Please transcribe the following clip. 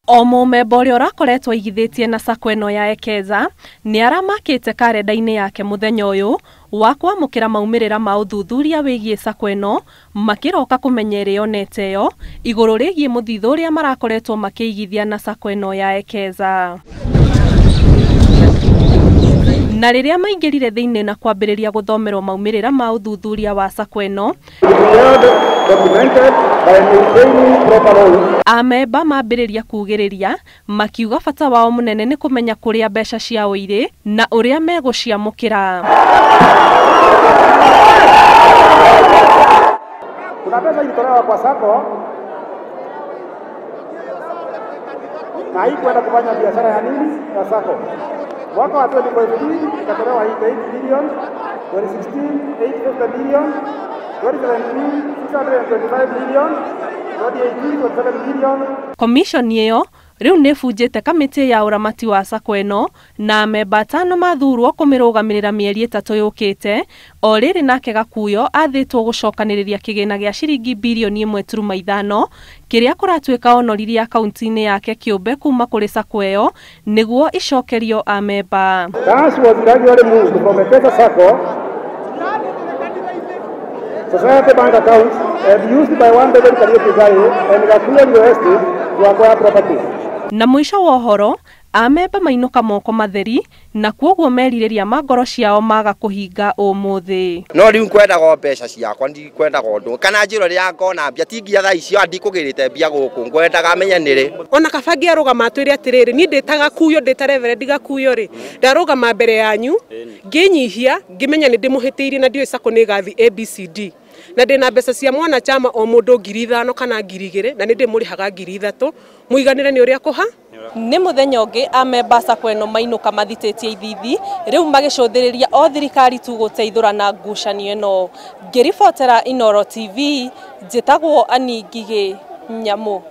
O mũmemba ũrĩa ũrakoretwo aigithĩtie na sacco ĩno ya Ekeza nĩ aramakĩte karenda-inĩ yake mũthenya ũyũ wa kwamũkĩra maumĩrĩra ma ũthuthuria wĩgiĩ sacco ĩno, makĩroka kũmenya ĩrĩa yonete yo igũrũ rĩgiĩ mũthithũ ũrĩa marakoretwo makĩigithia na sacco ĩno ya Ekeza. Na rĩrĩa maingĩrire thĩinĩ na kwambĩrĩria gũthomerwo maumĩrĩra ma ũthuthuria wa sacco ĩno, amemba mambĩrĩria kugĩrĩria makiuga bata wao mũnene nĩ kũmenya kũrĩa mbeca ciao irĩ na ũrĩa megũciamũkĩra. Kuna pesa ilitolewa kwa sacco na haikuenda kufanya biashara ya nini ya sacco. Mwaka wa 2015 ikatolewa 8 billion, 2016 850 million, 2017 625 million, 2018 27 billion. Commission ĩyo rĩu nĩ ĩbunjĩte kamĩtĩ ya ũramati wa sacco ĩno na amemba atano mathurwo kũmĩrũgamĩrĩra mĩeri 3 yũkĩte. O rĩrĩ nake Gakuyo athĩtwo gũcokanĩrĩria kĩgĩna gĩa ciringi birioni 1.5 kĩrĩa kũratuĩka onoririe akaunti-inĩ yake kĩũmbe kuma kũrĩ sacco ĩyo nĩguo icokerio amemba. Cash was gradually moved from Ekeza Sacco Society bank accounts and used by one David Kariuki Ngai and Gakuyo University to acquire property. Na mũico wa ũhoro amemba mainũka moko matheri na kuoguo merirĩria ma ngoro ciao maga kũhinga ũmũthĩ. No rĩu ngwendaga mbeca ciakwa, ndikwendaga ũndũ kana njĩra rĩrĩa ngona mbia tingia thaa icio ndikũgĩrĩte mbia gũkũ, ngwendaga menye nĩrĩ. Ona kaba ngĩarũgama atwĩre atĩrĩrĩ, niĩ ndĩta Gakuyo, ndĩta Reverend Gakuyo rĩ, ndarũgama mbere yanyu ngĩnyihia ngĩmenya nĩ ndĩmũhĩtĩirie na ndiũĩ sacco nĩ ĩgathiĩ ABCD, na ndĩna mbeca cia mwana chama o mũndũ 5,000 kana 2,000 na nĩ ndĩmũrĩhaga 3,000 mũiganĩre nĩ ũrĩa kũha. Nĩ mũthenya ũngĩ amemba sacco ĩno mainũka mathitĩtie ithithi rĩu magĩcũthĩrĩria o thirikari tu gũteithũrana ngucanio ĩno. Ngĩribotera Inooro TV, njĩtagwo Annie Ngigĩ Nyamũ.